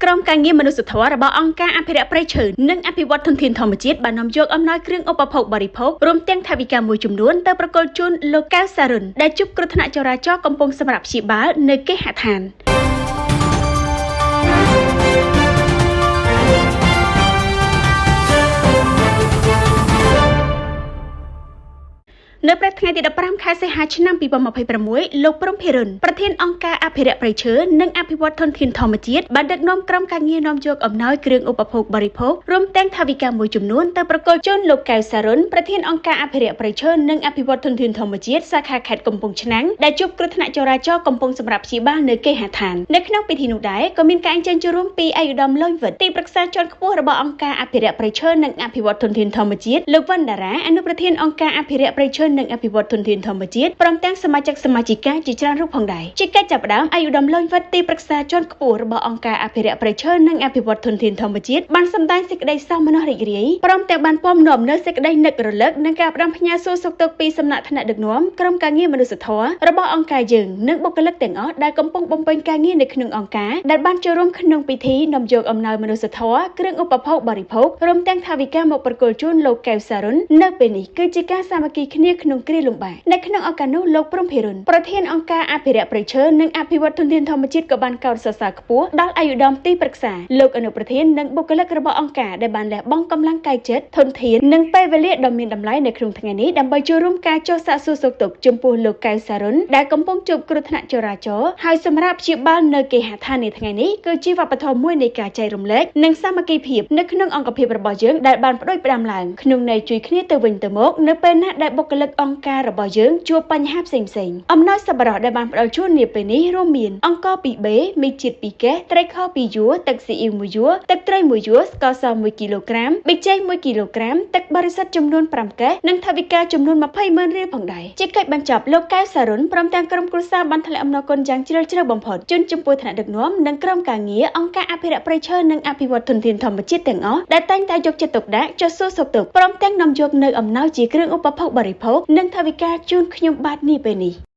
ក្រុមការងារមនុស្សធម៌របស់អង្គការអភិរក្សព្រៃឈើនិងអភិវឌ្ឍធនធានធម្មជាតិបាននាំយកអំណោយគ្រឿងឧបភោគបរិភោគរួមទាំងថវិកាមួយចំនួនទៅប្រគល់ជូនលោកកៅសារុនដែលជួបគ្រោះថ្នាក់ចរាចរណ៍កំពុងសម្រាប់ព្យាបាលនៅគេហដ្ឋាន។ នៅព្រឹកថ្ងៃទី15ខែសីហាឆ្នាំ2026លោកព្រំភិរុនប្រធានអង្គការអភិរក្សព្រៃឈើនិងអភិវឌ្ឍធនធានធម្មជាតិបានដឹកនាំក្រុមការងារនាំយកអំណោយគ្រឿងឧបភោគបរិភោគរួមទាំងថវិកាមួយចំនួនទៅប្រគល់ជូនលោកកៅសារុនប្រធានអង្គការអភិរក្សព្រៃឈើនិងអភិវឌ្ឍធនធានធម្មជាតិសាខាខេត្តកំពង់ឆ្នាំងដែលជួបគ្រោះថ្នាក់ចរាចរណ៍កំពុងសម្រាប់ព្យាបាលនៅគេហដ្ឋាន។ នៅក្នុងពិធីនោះដែរក៏មានការអញ្ជើញចូលរួមពីឯកឧត្តមលុយវិតទីប្រឹក្សាជាន់ខ្ពស់របស់អង្គការអភិរក្សព្រៃឈើនិងអភិវឌ្ឍធនធានធម្មជាតិលោកវណ្ណតារាអនុប្រធានអង្គការអភិរក្សព្រៃឈើនិងអភិវឌ្ឍធនធានធម្មជាតិព្រមទាំងសមាជិកសមាជិកាជាច្រើនរូបផងដែរ។ ជាកិច្ចចាប់ផ្ដើមឯកឧត្តមលុយវិតទីប្រឹក្សាជាន់ខ្ពស់របស់អង្គការអភិរក្សព្រៃឈើនិងអភិវឌ្ឍធនធានធម្មជាតិបានសម្ដែងសេចក្តីសោមនស្សរីករាយព្រមទាំងបានពំនាំនៅសេចក្តីនឹករលឹកនិងការផ្ដាំផ្ញើសួរសុខទុក្ខពីសំណាក់ថ្នាក់ដឹកនាំក្រុមការងារមនុស្សធម៌របស់អង្គការយើងនិងបុគ្គលិកទាំងអស់ដែលកំពុងបំពេញការងារនៅក្នុងអង្គការដែលបានចូលរួមក្នុងពិធីនាំយកអំណោយមនុស្សធម៌គ្រឿងឧបភោគបរិភោគរួមទាំងថវិកាមកប្រគល់ជូនលោកកែវសារុននៅពេលនេះគឺជាការសាមគ្គីគ្នាក្នុងគ្រាលំបាក។ នៅក្នុងឱកាសនោះលោកព្រំភិរុនប្រធានអង្គការអភិរក្សព្រៃឈើនិងអភិវឌ្ឍធនធានធម្មជាតិក៏បានកោតសរសើរខ្ពស់ដល់ឯកឧត្តមទីប្រឹក្សាលោកអនុប្រធាននិងបុគ្គលិករបស់អង្គការដែលបានលះបង់កម្លាំងកាយចិត្តធនធាននិងពេលវេលាដ៏មានតម្លៃនៅក្នុងថ្ងៃនេះដើម្បីចូលរួមការចុះសាកសួរសុខទុក្ខចំពោះលោកកែវសារុនដែលកំពុងជួបគ្រោះថ្នាក់ចរាចរណ៍ហើយសម្រាប់ព្យាបាលនៅគេហដ្ឋាននាថ្ងៃនេះគឺជាវប្បធម៌មួយនៃការចែករំលែកនិងសាមគ្គីភាពនៅក្នុងអង្គភាពរបស់យើងដែលបានផ្ដួចផ្ដើមឡើងក្នុងន័យជួយគ្នាទៅវិញទៅមកនៅពេលណាដែលបុគ្គលិកអង្គការរបស់យើងជួបបញ្ហាផ្សេងៗ។ អំណោយសប្បុរសដែលបានផ្ដល់ជូននាពេលនេះរួមមានអង្ករ 2B មីជាតិ 2កេសត្រីខ 2យួរទឹកស៊ីអ៊ីវ 1យួរទឹកត្រី 1យួរស្ករស 1គីឡូក្រាមប៊ីចេង 1គីឡូក្រាមទឹកបរិសុទ្ធចំនួន5កេសនិងថវិកាចំនួន20ម៉ឺនរៀលផងដែរ។ ជាកិច្ចបញ្ចប់លោកកែវសារុនព្រមទាំងក្រុមគ្រួសារបានថ្លែងអំណរគុណយ៉ាងជ្រាលជ្រៅបំផុតជូនចំពោះថ្នាក់ដឹកនាំនិងក្រុមការងារអង្គការអភិរក្សព្រៃឈើនិងអភិវឌ្ឍធនធានធម្មជាតិទាំងអស់ដែលតែងតែយកចិត្តទុកដាក់ចុះសួរសុខទុក្ខព្រមទាំងនាំយកនៅអំណោយជាគ្រឿងឧបភោគបរិភោគនិងថវិកាជូនខ្ញុំបាទនាពេលនេះ។